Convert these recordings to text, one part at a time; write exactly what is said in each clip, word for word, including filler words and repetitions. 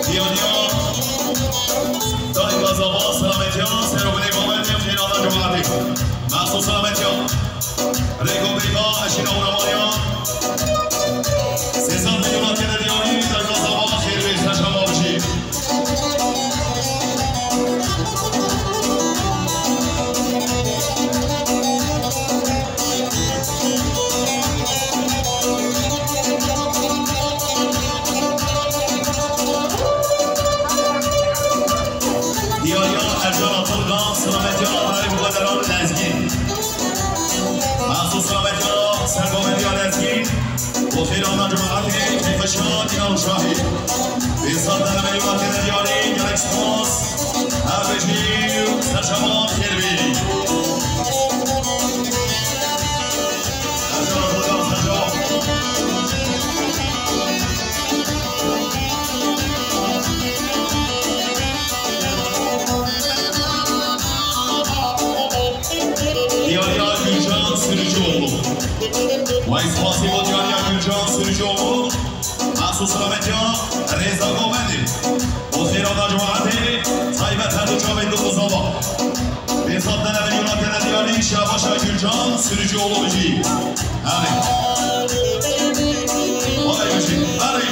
Diyaniya, daîma zava, selametiya, serokê bawerê, xêrana cemaetê. Mahsus selametiya. Rêko bêka, eşîna û ramaniya. Sê sed milyonan têne diyarî, daîma zava, xêr bê, ser çava bijî. Diyariya Ercan Atılgan, silametiya birayê biraderan Lezgîn. Mahsus silametiya sergovendiya Lezgîn. Û xêrana cemaetê, keyfeşan, înan û şahî. Bêsad dene meyûna têne diyarî, gelek spas. Her bijî û serçavan xêr bî. Her cara xwe da serçavan. Diyariya Gülcan Sürücüoğlu. Vay spasî bo diyariya Gülcan Sürücüoğlu. Mahsus silametiya Rêza Govendî. Bo xêrana cemaetê, taybet her du çavên du qizava. Bêsad dene meyûna têne diyarî, şabaşa Gülcan Sürücüoğlu bijî. Erê. Vay bijî. Erê.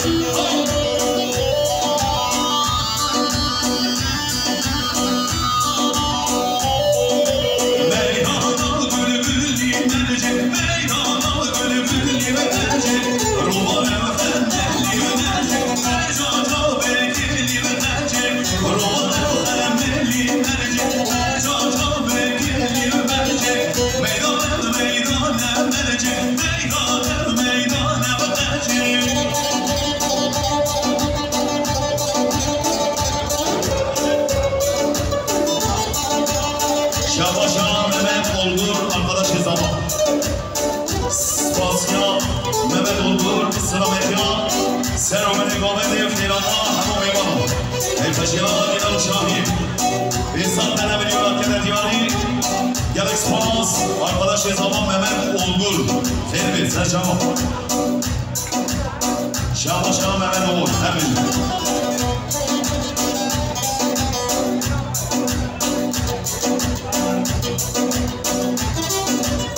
Şabaşa Mehmet Olgur, arkadaşê zava. Spasiya Mehmet Olgur, silametiya, ser û menê gavendê, xêrana hemû mêvanan. Hevpeşiya Nîna û Şahî. Bêsad dene meyûna têne diyarî. Gelek spas, arkadaşê zaman Mehmet Olgur. Xêr be, ser çava. Şaba şaba Mehmet Oğur, hemin.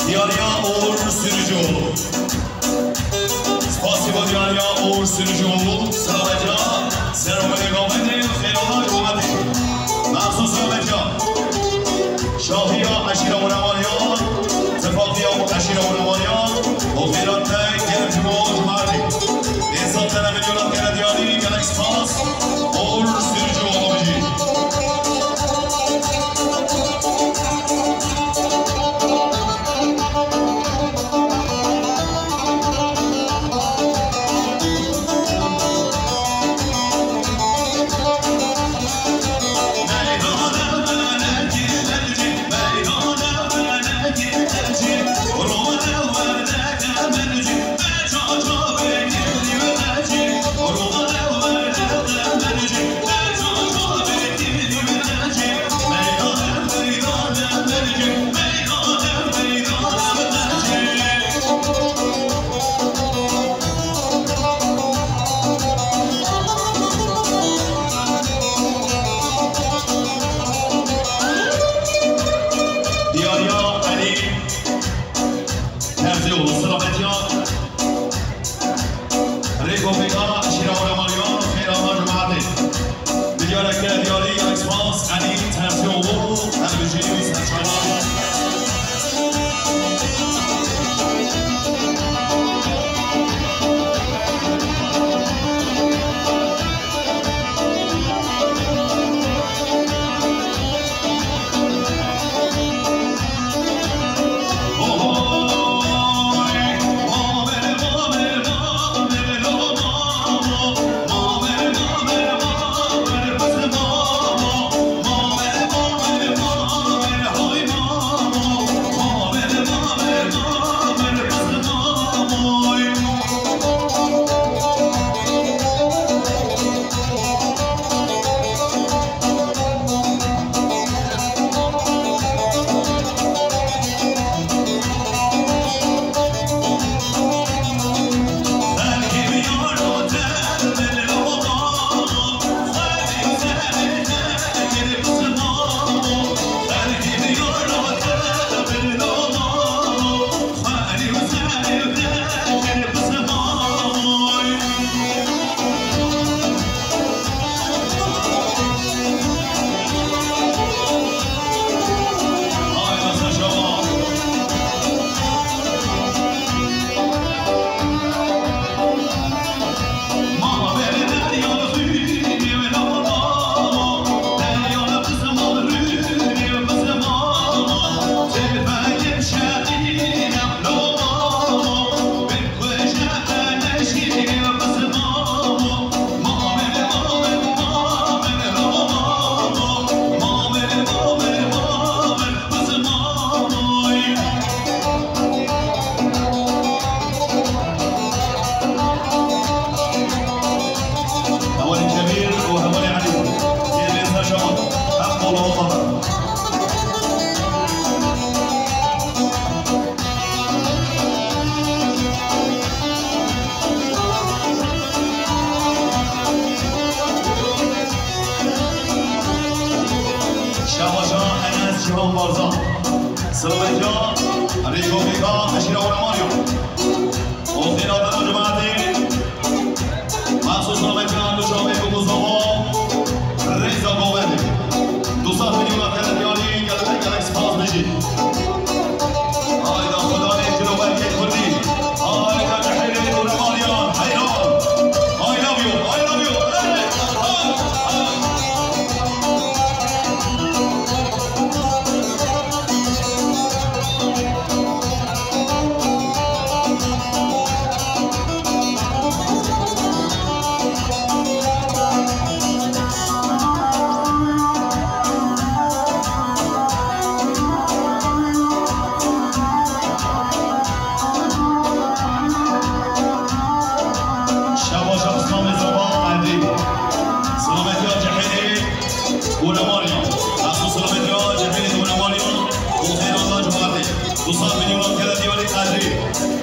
Diyariya Oğur Sürücüoğlu. Spasiba diyariya Oğur Sürücüoğlu, selametya, seromenê gavendê, xêrana gometê. Mahsus selametya. Şahiya eşîra Uremaniyan, tifaqiya eşîra Uremaniyan, û xêrate gelek ji bo ji Mardî. Êsa te ne milyonan gere diyarî, gelek spas, Oğur Sürücüoğlu bijî.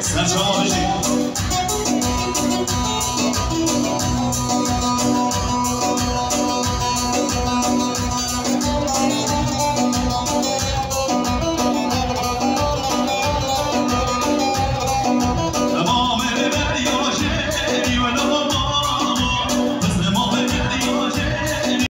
Serçava bijî.